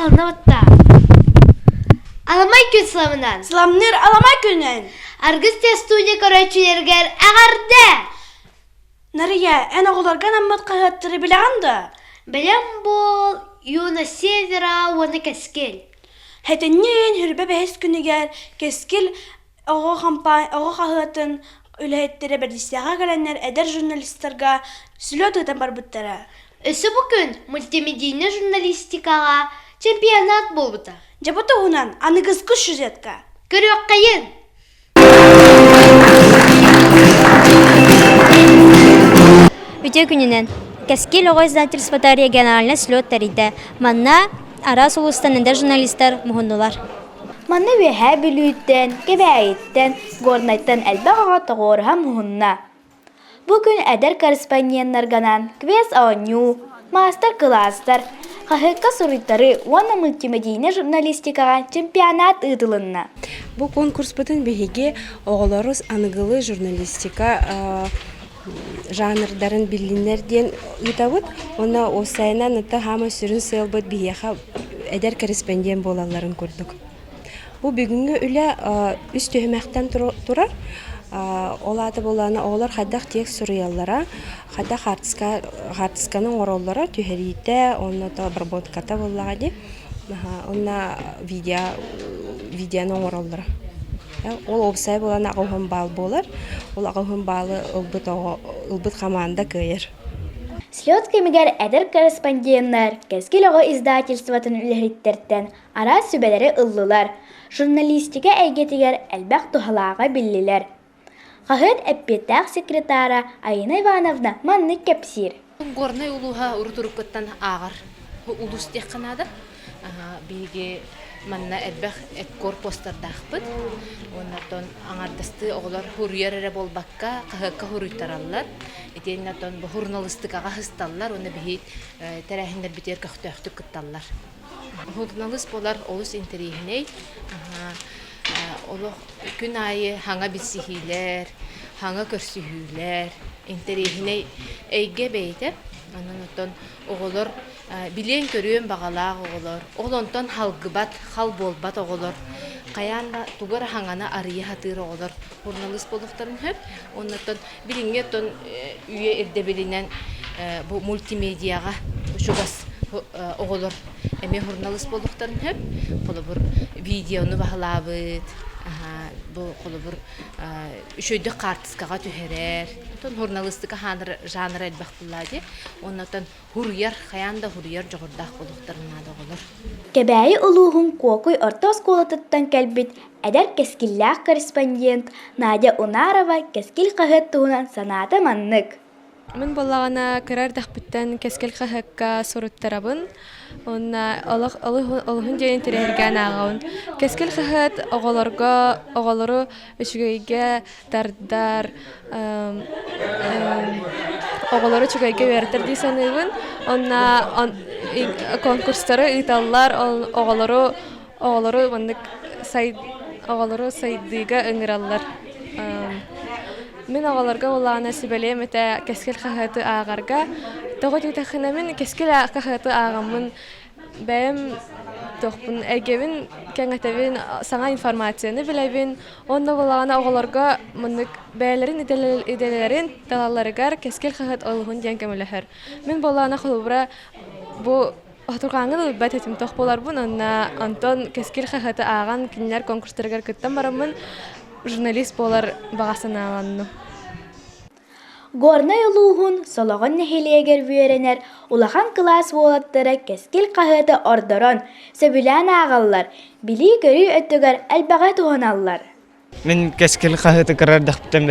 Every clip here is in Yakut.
Аһылына батта. Аламай күн сыламынан. Сыламныыр аламай күнүн. Аргыс те студия көрөөччүлэригэр эҕэрдэ! Нарыйа, эн оҕолорго анаммыт хаһыаттары билэҕин дуо? Бэлэм буол, Юна Севера уонна Кэскил. Хэтинньи ыйын хүрбэ бэһис күнүгэр Кэскил оҕо оҕо хаһыатын үлэһиттэрэ бэрдиссээҕэ кэлэннэр эдэр журналистарга слет ыытан барбыттара. Өссө бу күн мультимедийнай журналистикаҕа чемпионат буолбута. Дьэ бу туһунан аныгыскы сюжетка. Көрүөххэйин! Үтүө күнүнэн! Кэскил оҕо издательствота региональнай слет тэрийдэ. Манна араас улуустан эдэр журналистар муһуннулар. Манна Үөһээ Бүлүүттэн, Кэбээйиттэн, Горнайтан элбэх оҕо тоҕуоруһа муһунна. Бу күн эдэр корреспонденнарганан квест-оонньуу, маастар-кылаастар, хаһыакка суруйтарыы уонна мультимедийнай журналистикаҕа чемпионат ыытылынна. Бу конкурспутун биһиги оҕолору аныгылыы журналистика жанрдарын биллиннэр диэн ыытабыт. Уонна уопсайынан ытта хаамай сүрүн сыалбыт биһиэхэ эдэр корреспондент буолалларын курдук. Бу бүгүҥҥү үлэ үс түһүмэхтэн турар. Ол аата буоллаҕына оҕолор хайдах текст суруйаллара, хайдах хаартысканы оҥороллоро, түһэриитэ, уонна обработката буоллаҕа дии. Уонна видео видеоны оҥороллоро. Ол уопсай буолан аҕыс баал буолар. Ол аҕыс баалы ылбыт оҕо ылбыт хамаанда кыайар. Слет кэмигэр эдэр корреспонденнар Кэскил оҕо издательствотын үлэһиттэртэн араас сүбэлэри ыллылар, журналистика эйгэтигэр элбэх туһалааҕы биллилэр. Хаһыат эппиэттээх секретара Айына Ивановна маннык кэпсиир. Горнай улууһа урут-уруккуттан ааҕар улуус диэххэ наада. Биһиги манна элбэх эдкор постардаахпыт. Уонна аҥардастыы оҕолор хуруйар эрэ буолбакка, хаһыакка хуруйтараллар. Итиэннэ оттон бу журналистикаҕа сысталлар уонна биһи тэрээһиннэрбитигэр көхтөөхтүк кытталлар. Журналист буолар олус интэриэһинэй. Олох күн аайы хаҥа билсиһиилэр, хаҥа көрсүһүүлэр, интэриэһинэй эйгэ бэйэтэ. Онон оттон оҕолор билиэн-көрүөн баҕалаах оҕолор, ол онтон халгыбат, хал буолбат оҕолор, хайаан да тугу эрэ хаҥаны арыйа сатыыр оҕолор журналист буолуохтарын сөп. Оннуттан билиҥҥи оттон үйэ ирдэбилинэн бу мультимедиаҕа чугас оҕолор эмиэ журналист буолуохтарын сөп. Холобур, видеону баһылаабыт, бу холобур үчүгэйдик хаартыскаҕа түһэрэр. Оттон журналистика жанра элбэх буоллаа дии. Оннуттан Хуруйар, хайаан да хуруйар дьоҕурдаах буолуохтарын наада оҕолор. Кэбээйи улууһун Куокуй орто оскуолатыттан кэлбит эдэр кэскиллээх корреспондент Надя Унарова Кэскил хаһыат туһунан санаата маннык. Мин буоллаҕына кыра эрдэхпиттэн Кэскил хаһыакка суруттарабын уонна олох олуһун диэн интэриэһиргээн ааҕабын. Кэскил хаһыат оҕолорго оҕолору үчүгэйгэ тардар, оҕолору үчүгэйгэ үөрэтэр дии саныыбын. Уонна конкурстары ыыталлар, оҕолору оҕолору маннык оҕолору сайдыыга ыҥыраллар. Мин оҕолорго буоллаҕына сүбэлиэм этэ Кэскил хаһыаты ааҕарга. Тоҕо диэтэххинэ мин Кэскил хаһыаты ааҕаммын бэйэм туохпун эйгэбин кэҥэтэбин, саҥа информацияны билэбин уонна буоллаҕына оҕолорго маннык бэйэлэрин идэлэрин талалларыгар Кэскил хаһыат олуһун диэн көмөлөһөр. Мин буоллаҕына холобура бу Хотурҕааҥҥа да ылбат этим тох буоларбын уонна онтон Кэскил хаһыаты ааҕан кинилэр конкурстарыгар кыттан бараммын журналист буолар баҕа санааланным. Горнай улууһун Солоҕон нэһилиэгэр үөрэнэр улахан кылаас уолаттара Кэскил хаһыаты ордорон, сөбүлээн ааҕаллар, билии-көрүү өттүгэр элбэҕи туһаналлар. Мин Кэскил хаһыаты кыра эрдэхпиттэн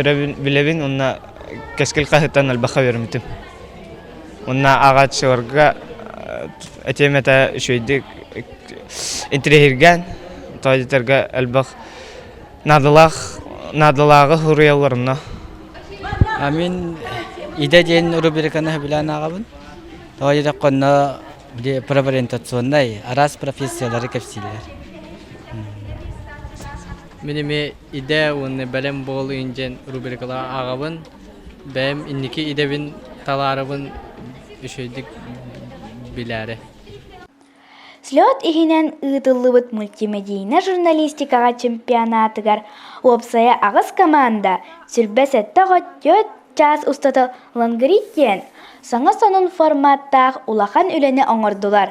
билэбин уонна Кэскил хаһыаттан элбэххэ үөрэммитим. Уонна ааҕааччыларга этиэм этэ үчүгэйдик интэриэһиргээн, тоҕо диэтэргэ элбэх наадалаах наадалааҕы суруйаллар онно. Мин идэ диэн рубриканы сөбүлээн ааҕабын. Тоҕо диэтэххэ онно профориентационнай араас профессиялары кэпсииллэр. Мин эмиэ идэ уонна бэлэм буол диэн рубрикалары ааҕабын. Бэйэм инники идэбин талаарыбын үчүгэйдик билээри. Слет иһинэн ыытыллыбыт мультимедийнай журналистикаҕа чемпионатыгар уопсайа аҕыс команда 27 оҕо түөрт чаас устата лонгрид диэн саҥа сонун форматтаах улахан үлэни оҥордулар.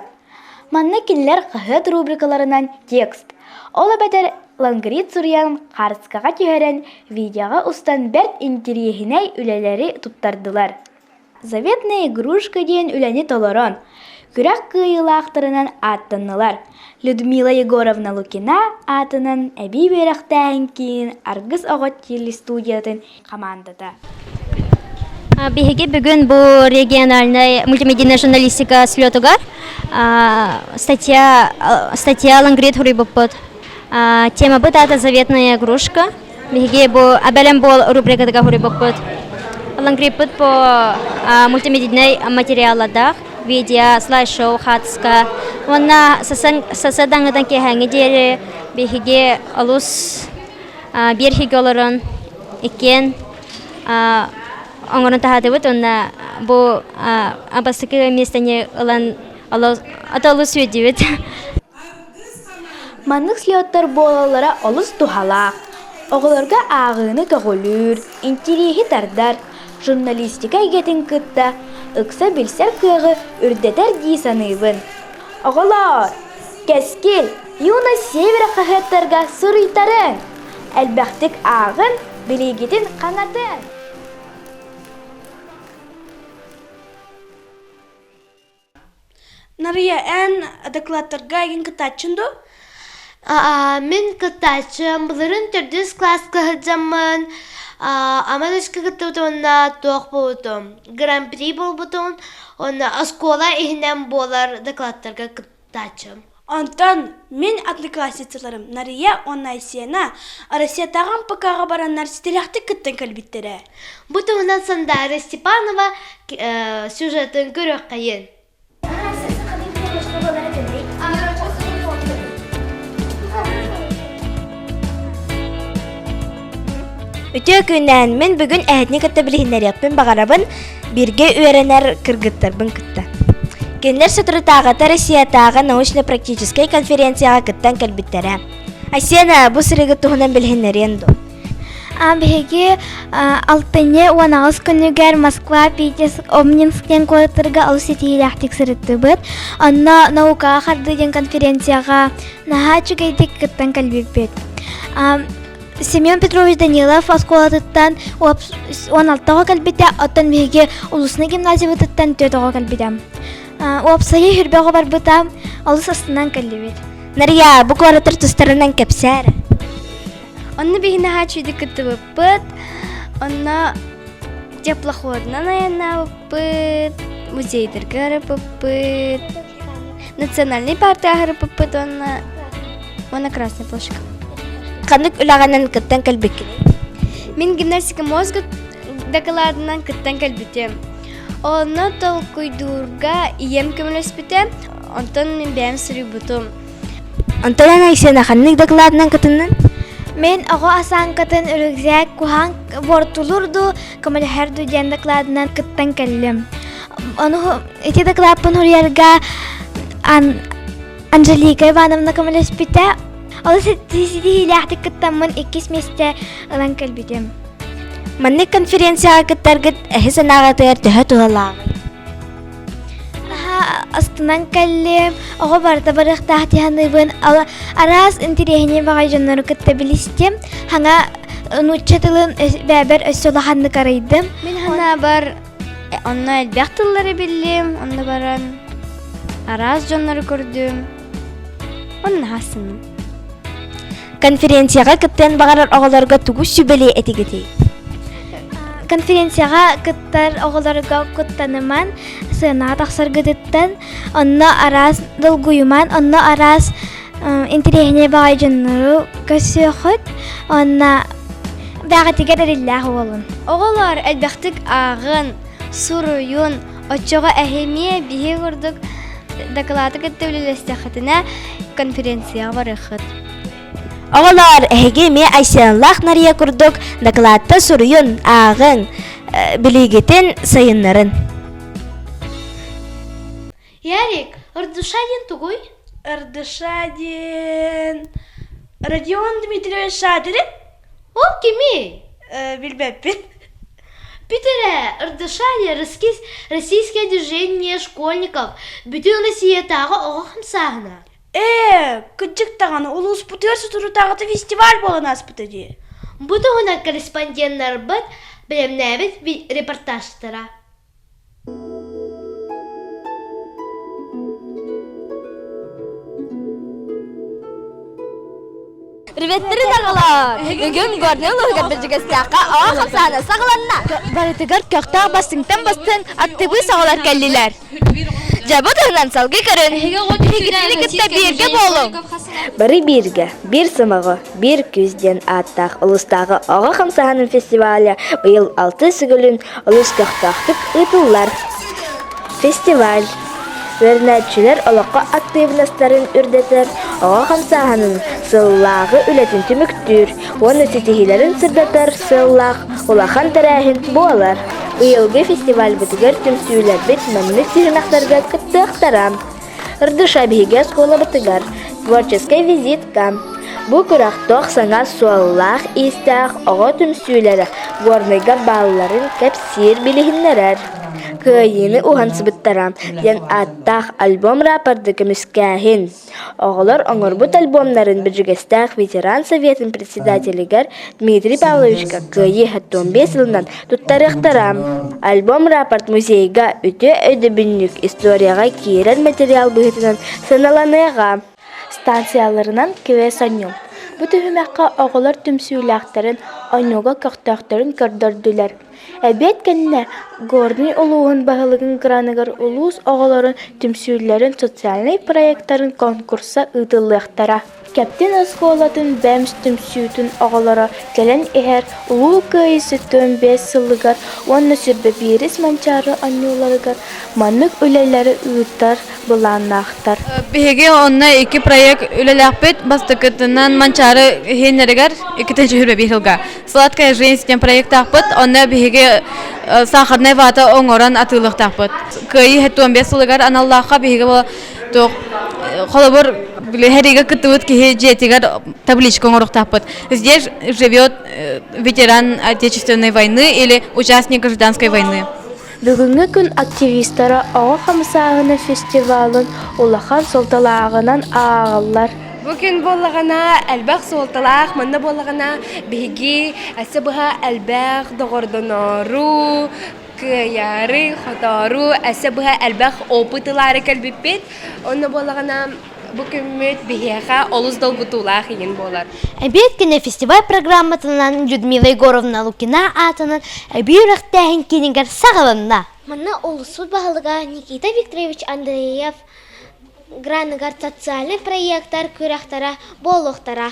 Манна кинилэр хаһыат рубрикаларынан текст, ол эбэтэр лонгрид суруйан хаарыскаҕа түһэрэн видеоҕа устан бэрт интэриэһинэй үлэлэри туттардылар. Заветная игрушка диэн үлэни толорон, күрэх кыайыылаахтарынан ааттаннылар. Людмила Егоровна Лукина аатынан эбии үөрэхтээһин киинин Аргыс оҕо телестудиятын хамаандата. Биһиги бүгүн бу региональнай мультимедийная журналистика слетугар статья статья лонгрид суруйбуппут. Темабыт аата «Заветная игрушка». Биһиги бу «Бэлэм буол» рубрикатыгар суруйбуппут. Лонгридпыт по мультимедийнай материаллардаах видео, слайд-шоу, хаатыска. Уонна сасыадаҥҥытан киэһээҥҥи диэри биһиги олус биир иһигэ олорон иккиэн оҥорон таһаатыбыт уонна бу бастакы миэстэни ылан ата олус үөрдүбүт. Маннык слеттар буолаллара олус туһалаах. Оҕолорго ааҕыыны көҕүлүүр, интириэһи тардар, журналистика эйгэтин кытта ыкса билсэр кыаҕы үрдэтэр дии саныыбын. Оҕолоор, Кэскил, Юность Севера хаһыаттарга суруйтарыҥ! Элбэхтик ааҕын, билиигитин хаҥатыҥ! Нарыйа, эн докладтарга эйигин кыттааччын дуо? Мин кыттааччым былырыын төрдүс кылааска сылдьаммын Аман өскө кыттыбытым уонна туох буолбутум гран-при буолбутум уонна оскуола иһинэн буолар докладтарга кыттааччым. Онтон мин одноклассницаларым Нарыйа уонна Айсена Россиятааҕы МПК-ҕа бараннар ситилэхтик кыттан кэлбиттэрэ. Бу туһунан Сандаара Степанова сюжетын көрүөххэйин. Үтүө күннээн мин бүгүн эһэтини кытта билиһиннэриэхпин баҕарабын бииргэ үөрэнэр кыргыттарбын кытта. Кинилэр соторутааҕыта Россиятааҕы научно-практическай конференцияҕа кыттан кэлбиттэрэ. Айсена, бу сырыыгыт туһунан билиһиннэриэн дуо? Биһиги алтынньы 18 күнүгэр Москва, Питер, Обнинск диэн куораттарга олус ситиһиилээхтик сырыттыбыт. Онно наукаҕа хардыы диэн конференцияҕа наһаа үчүгэйдик кыттан кэлбиппит. Семен Петрович Данилов оскуолатыттан 16 оҕо кэлбитэ, оттон биһиги улуусный гимназиябытыттан 4 оҕо кэлбитэ. Уопсайы хүрбэ оҕо барбыта, олус астынан кэллибит. Нария, бу куораттар тустарынан кэпсээр. Онно биһи наһаа үчүгэйдик кыттыбыппыт. Онно теплоходунан айаннаабыппыт, музейдарга барыппыппыт, национальный паркка аһарыппыппыт уонна уонна Красная площадь. Ханнык үлэҕинэн кыттан кэлбиккиний? Мин гимнастика мозга дакылаадынан кыттан кэлбитим. Онно толкуйдуурга ийэм көмөлөспүтэ, онтон мин бэйэм суруйбутум. Онтон эн Айсена ханнык докладынан кытыннын? Мин оҕо осанкатын рюкзак куһаан буортулуур дуу, көмөлөһөр дуу диэн докладынан кыттан кэллим. Ону ити докладпын суруйарга Анжелика Ивановна көмөлөспүтэ. Олус ситиһиилээхтик кыттаммын иккис миэстэ ылан кэлбитим. Маннык конференцияҕа кыттаргыт эһи санааҕытыгар төһө туһалааҕый? Наһаа астынан кэллим, оҕо барыта барыахтаах дии саныыбын. Араас интэриэһинэй баҕайы дьоннору кытта билистим. Хаҥа нуучча тылын бэйэбэр өссө улаханнык арыйдым. Мин санаабар онно элбэх тыллары биллим, онно баран араас дьоннору көрдүм. Онно наһаа астынным. Конференцияҕа кыттыан баҕарар оҕолорго тугу сүбэлиэ этигитий? Конференцияҕа кыттар оҕолорго куттаныман, сыанаҕа тахсаргытыттан, онно араас долгуйуман, онно араас интэриэһинэй баҕайы дьоннору көрсүөххүт, уонна бэҕэтигэр эриллээх буолун. Оҕолор элбэхтик ааҕын, суруйун, оччоҕо эһимиэ биһи курдук дакылааты кытта үлэлэстэххитинэ конференцияҕа барыаххыт. Оҕолоор, эһиги эмиэ Айсеналаах Нария курдук дакылаатта суруйун, ааҕыҥ, билиигитин сайыннарын. Ярик, Ырдуша диэн тугуй? РДШ диэн Родион Дмитриевич Шадрин? Ол кимий? Билбэппин. Бүтэрэ РДШ Российское движение школьников Бүтүн Россиятааҕы оҕо хамсааһына. Ээ, кырдьык даҕаны улууспутугар соторутааҕыта фестиваль буолан ааспыта дии. Бу туһунан корреспонденнарбыт бэлэмнээбит репортажтара. Приветтерин аҕалар! Бүгүн Горнай улууһугар Бэрдьигэстээххэ оҕо хамсаана саҕаланна. Барытыгар көхтөөх бастыҥтан бастыҥ актыбыыс оҕолор кэллилэр. Дьэ бу туһунан салгыы көрүн. Биһигини кытта бииргэ буолуҥ. Бары бииргэ, биир сомоҕо, биир күүс диэн ааттаах улуустааҕы оҕо хамсааһынын фестиваля быйыл алтыс үгүлүн олус көхтөөхтүк ыытыллар. Фестиваль үөрэнээччилэр олоххо актыыбынастарын үрдэтэр, оҕо хамсааһынын сыллааҕы үлэтин түмүктүүр уонна ситиһиилэрин сырдатар сыаллаах улахан тэрээһин буолар. Быйылгы фестивальбытыгар түмсүүлэрбит маннык түһүмэхтэргэ кыттыахтара. Ырдыша биһиги оскуолабытыгар творческай визитка. Бу күрэх туох саҥа суоллаах-иистээх оҕо түмсүүлэрэ Горнайга баалларын кэпсиир билиһиннэрэр. Кыайыыны уһансыбыттара диэн ааттаах альбом-рапорды көмүскээһин. Оҕолор оҥорбут альбомнарын Бэрдьигэстээх ветеран советын председателигэр Дмитрий Павловичка Кыайыы 75 сылынан туттарыахтара. Альбом-рапорт музейга үтүө өйдөбүнньүк историяҕа киирэр материал быһыытынан сыаналаныаҕа. Станцияларынан квест оонньуу. Бу түһүмэххэ оҕолор түмсүүлээхтэрин, оонньууга көхтөөхтөрүн көрдөрдүлэр. Эбиэт кэннэ Горнай улууһун баһылыгын граныгар улуус оҕолорун түмсүүлэрин социальнай проектарын конкурса ыытыллыахтара. Кэптин оскуолатын БЭМС түмсүүтүн оҕолоро кэлэн иһэр Улуу Кыайыы 75 сылыгар уонна 21 Манчаары оонньууларыгар маннык үлэлэри ыытар былааннаахтар. Биһиги онно икки проект үлэлээхпит. Бастакытынан Манчаары иһиннэригэр 221 сылга Сладкая жизнь диэн проектаахпыт. Онно биһиги сахарнай вата оҥорон атыылыахтаахпыт. Кыайыы 75 сылыгар аналлаахха биһиги туох холобур сэриигэ кыттыбыт киһи дьиэтигэр табличка оҥоруохтаахпыт. Здесь живет ветеран Отечественной войны или участник гражданской войны. Бүгүҥҥү күн активистара оҕо хамсааһына фестивалын улахан суолталааҕынан ааҕаллар. Бу күн буоллаҕына элбэх суолталаах, манна буоллаҕына биһиги өссө быһа элбэх доҕордоноору, кыайаары, хотоору, өссө быһа элбэх опыт ылаары кэлбиппит. Онно буоллаҕына Бу күммүт биһиэхэ олус долгутуулаах игин буолар. Эбиэт күнэ фестиваль программатынан Людмила Егоровна Лукина аатынан эбии үрэхтээһин киинигэр саҕаланна. Манна улуспут баһылыга Никита Викторович Андреев граныгар социальнай проектар күрэхтэрэ буолуохтара.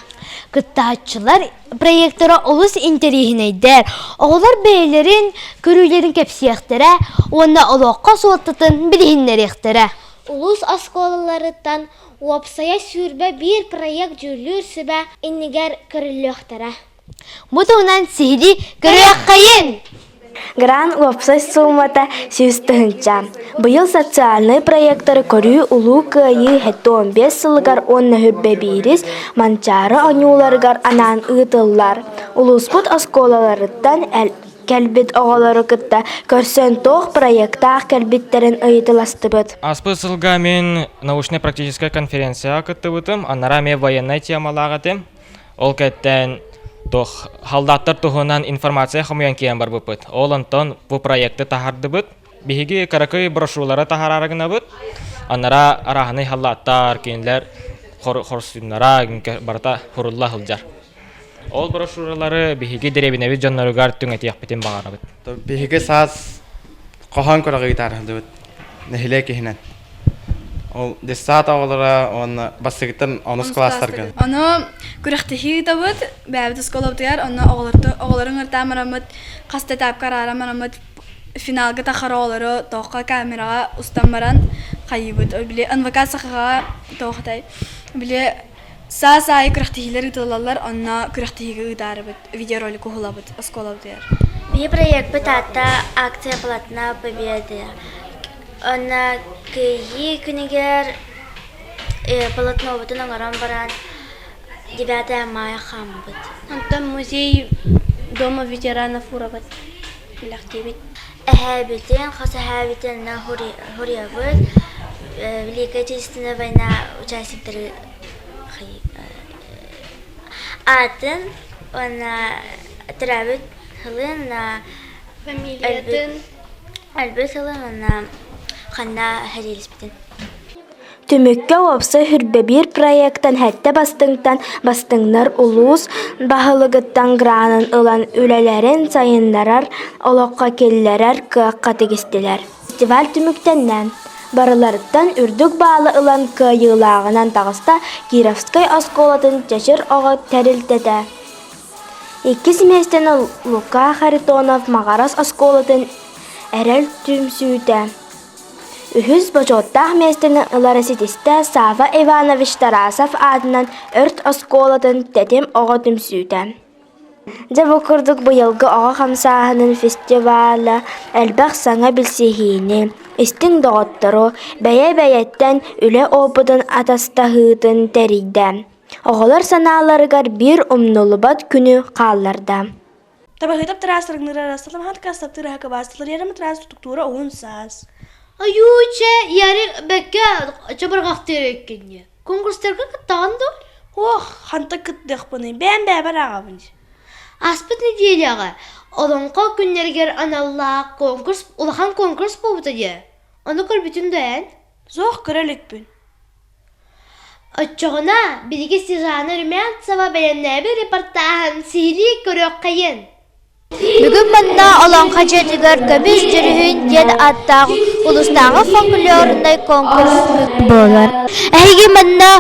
Кыттааччылар проектара олус интэриэһинэйдэр. Оҕолор бэйэлэрин көрүүлэрин кэпсиэхтэрэ уонна олоххо суолтатын билиһиннэриэхтэрэ. Улуус оскуолаларыттан уопсайа 21 проект дьүүллүүр сүбэ иннигэр көрүллүөхтэрэ. Бу туһунан сиһилии көрүөххэйин! Грант уопсай суумата 100 тыһыынча. Быйыл социальнай проектары көрүү Улуу Кыайыы 75 сылыгар уонна 101 Манчаары оонньууларыгар анаан ыытыллар. Улууспут оскуолаларыттан кэлбит оҕолору кытта көрсөн туох проектаах кэлбиттэрин ыйытыластыбыт. Ааспыт сылга мин научнай-практическай конференцияҕа кыттыбытым. Анараа эмиэ военнай темалаах этим. Ол кэттэн туох халдааттар туһунан информация хомуйан киирэн барбыппыт. Ол онтон бу проекты таһардыбыт. Биһиги кыракый брошюралары таһараары гынабыт. Анараа арааһынай халлааттар, кинилэр хорсуннара барыта хурулла сылдьар. Ол брошюралары биһиги дэриэбинэбит дьонноругар түҥэтиэхпитин баҕарабыт. Биһиги саас хоһоон күрэҕи ыытаарыһдыбыт нэһилиэк иһинэн. Ол детсад оҕолоро уонна бастакыттан онус класстарга. Ону күрэхтэһии ыытабыт, бэйэбит оскуолабытыгар, онно оҕолору ыҥыртаан бараммыт, хас да этапка арааран бараммыт, финалга тахар оҕолору тооххо камераҕа устан баран хайыыбыт. Били НВК сахаҕа туох этэй, били Саас аайы күрэхтэһиилэр ыытыллаллар, онно күрэхтэһиигэ ыытаарыбыт, видеоролик уһулабыт оскуолабытыгар. Биһи проекпыт аата «Акция полотна Победы». Онно Кыайыы күнүгэр Полотнобутун оҥорон баран 9 мая хааммыт. Онтон музей Дома ветеранов уурабыт, үлэхтиибит. Эһээбитин, хос эһээбитин хуруйабыт. Великая Отечественная война участниктары аатын уонна төрөөбүт сылын фамилиятын өлбүт сылын уонна ханна сэриилэспитин. Түмүккэ уопсай Хүрбэбиир проектан сэттэ бастыҥтан бастыҥнар улуус баһылыгыттан гранын ылан үлэлэрин сайыннарар, олоххо киллэрэр кыахха тигистилэр. Фестиваль түмүктэннэ. Барыларыттан үрдүк баалы ылан кыайыылааҕынан таҕыста Кировскай оскуолатын Чэчир оҕо тэрилтэтэ. Иккис миэстэни Лука Харитонов Маҕарас оскуолатын Эрэл түмсүүтэ. Үһүс бочуоттаах миэстэни ылары ситистэ Сава Иванович Тарасов аатынан Өрт оскуолатын Тэтим оҕо түмсүүтэ. Дьэ бу курдук быйылгы оҕо хамсааһынын фестивала элбэх саҥа билсиһиини, истиҥ доҕоттору, бэйэ-бэйэттэн үлэ опытын атастаһыытын тэрийдэ. Оҕолор санааларыгар биир умнуллубат күнү хаалларда. Табаһытап трассарыҥныра саламаһан саптыыраһа кыбаастыларыарам трасс тутуктуура уһун саас. Айууча яри бэккэ чабырҕахтыыр эккинни. Конкурстарга кыттаҕын дуо? Ох, ханта кыттыахпыный, бэйэм бэйэбэр ааҕабын. Ааспыт нэдиэлэҕэ Олоҥхо күннэригэр аналлаах конкурс улахан конкурс буолбута дии. Ону көрбүтүн да эн? Суох көрө иликпин. Оччоҕуна билиги Снежана Румянцева бэлэмнээбит репортааһын сиһилии көрүөххэйин. Бүгүн манна Олоҥхо дьиэтигэр Көмүс дьүрүһүн диэн ааттаах улуустааҕы фольклорнай конкурс буолар. Эһиги манна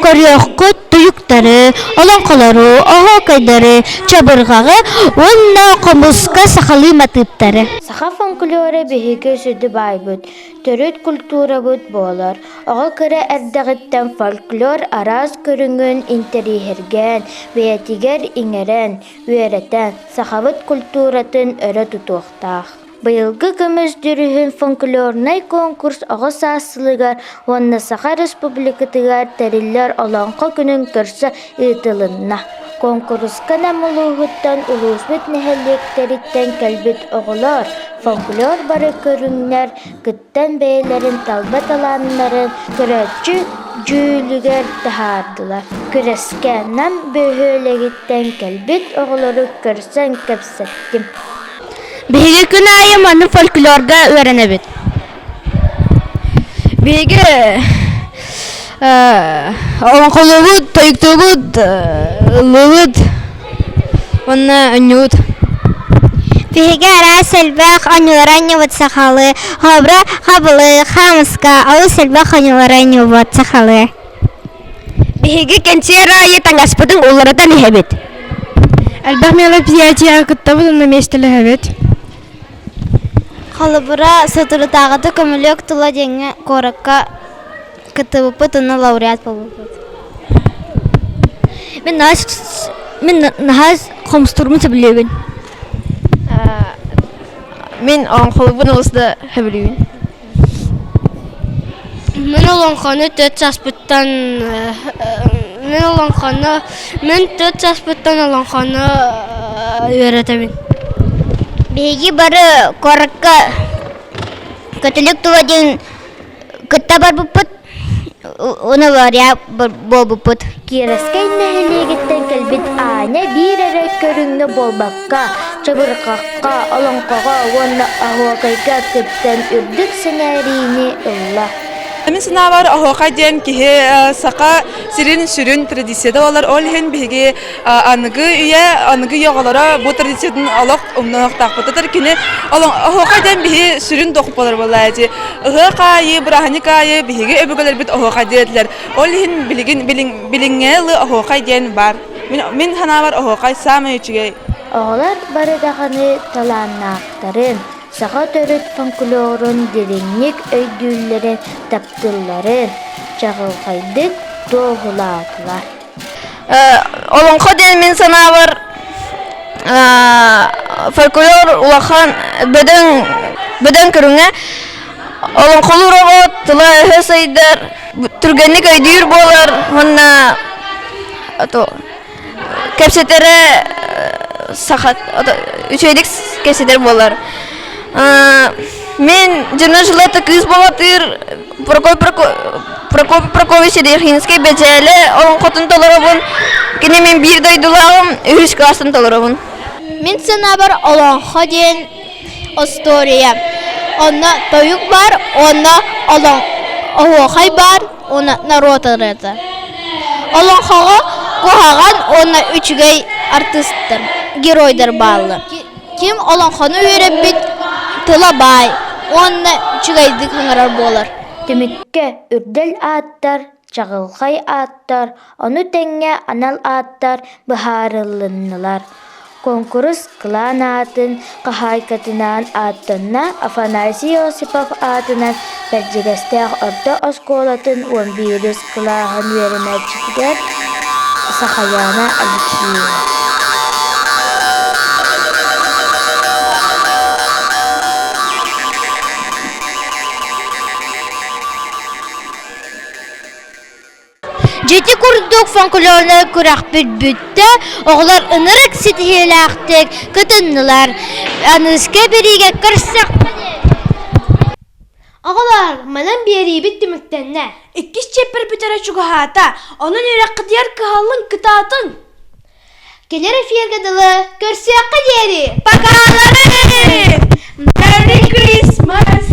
көрүөххүт туйуктары, олоҥхолору, оһуокайдары, чабырҕаҕы уонна хомуска сахалыы матыыптары. Саха фольклора биһиги сүдү баайбыт, төрүт культурабыт буолар. Оҕо кыра эрдэҕиттэн фольклор араас көрүҥүн интэриэһиргээн, бэйэтигэр иҥэрэн, үөрэтэн, сахабыт культуратын өрө тутуохтаах. Быйылгы Көмүс дьүрүһүн фольклорнай конкурс оҕо саас сылыгар уонна Саха Республикатыгар тэриллэр Олоҥхо күнүн көрсө ыытылынна. Куонкуруска Нам улууһуттан улууспут нэһилиэктэриттэн кэлбит оҕолор фольклор бары көрүҥнэр кыттан бэйэлэрин талба талааннарын көрөөччү дьүүлүгэр таһаардылар. Күрэскэ Нам бөһүөлэгиттэн кэлбит оҕолору көрсөн кэпсэттим. Биһиги күн аайы маннык фольклорга үөрэнэбит. Биһиги олоҥхолуубут, тойуктуубут, ыллыыбыт уонна оонньуубут. Биһиги араас элбэх оонньуулары оонньуубут сахалыы. Холобура, хабылы, хаамыска, олус элбэх оонньуулары оонньуубут сахалыы. Биһиги кэнсиэр аайы таҥаспытын уларытан иһэбит. Элбэх мероприятияҕа кыттабыт уонна миэстэлэһэбит. Холобура, соторутааҕыта Көмүлүөк тула диэҥҥэ куоракка кыттыбыппыт уонна лауреат буолбуппут. Мин наһаа мин наһаа хомустуурбун сөбүлүүбүн. Мин оҥхолубун олус да сөбүлүүбүн. Мин олоҥхону төрт сааспыттан мин олоҥхону мин төрт сааспыттан олоҥхону үөрэтэбин. Биһиги бары куоракка Көтүлүк тула диэн кытта барбыппыт уонна лауреат буолбуппут. Кировскай нэһилиэгиттэн кэлбит Аня биир эрэ көрүҥҥэ буолбакка, чабырҕахха, олоҥхоҕо уонна оһуокайга кыттан үрдүк сэҥээриини ылла. Мин санаабар оһуохай диэн киһи саха сирин сүрүн традицията буолар. Ол иһин биһиги аныгы үйэ, аныгы үйэ оҕолоро бу традициятын олох умнуохтаахпытытыр. Кини оһуохай диэн биһи сүрүн дохуполар буолла эти. Ыһыах аайы, бырааһынньык аайы биһиги өбүгэлэрбит оһуохай диэтилэр. Ол иһин билигин билиҥҥэ ылы оһуохай диэн баар. Мин санаабар оһуохай саамай үчүгэй. Оҕолор бары даҕаны талааннаахтарын, саха төрүт фольклорун дириҥник өйдүүллэрин, таптыылларын чаҕылхайдык туоһулаатылар. Олоҥхо диэн мин санаабар фольклор улахан бөдөҥ бөдөҥ көрүҥэ. Олоҥхолуур оҕо тыла-өһө сайдар, түргэнник өйдүүр буолар уонна кэпсэтэрэ саха үчүгэйдик кэпсэтэр буолар. Мин дьоно жылата кыыс буолатыыр Прокопий Прокопьевич Рехинскэй Бэдьээлэ олоҥхотун толоробун. Кини мин биир дойдулааҕым, үһүс кылаастан толоробун. Мин санаабар олоҥхо диэн остуоруйа. Онно тойук баар, онно олоҥ оһуохай баар уонна норуот ырыата. Олоҥхоҕо куһаҕан уонна үчүгэй артыыстар, геройдар бааллар. Ким олоҥхону үөрэппит тыла баай уонна үчүгэйдик ыҥырар буолар. Түмүккэ үрдэл ааттар, чаҕылхай ааттар, ону тэҥэ анал ааттар быһаарылыннылар. Куонкурус кылаан аатын хаһаайкатынаан ааттанна Афанасий Осипов аатынан Бэрдьигэстээх орто оскуолатын уон биирис кылааһын үөрэнээччитигэр Сахаяна Алексеева. Дьити курдук фольклорнай күрэхпит бүттэ, оҕолор ынырык ситиһиилээхтик кытыннылар. Аныска бириигэ көрсөххө Оҕолор, манан биэриибит түмүктэннэ. Иккис чиэппэр бүтэрэ чугаһаата, онон үөрэххитигэр кыһаллыҥ, кытаатыҥ! Кэлэр эфиргэ дылы көрсүөххэ диэри! Покалары! Merry Christmas!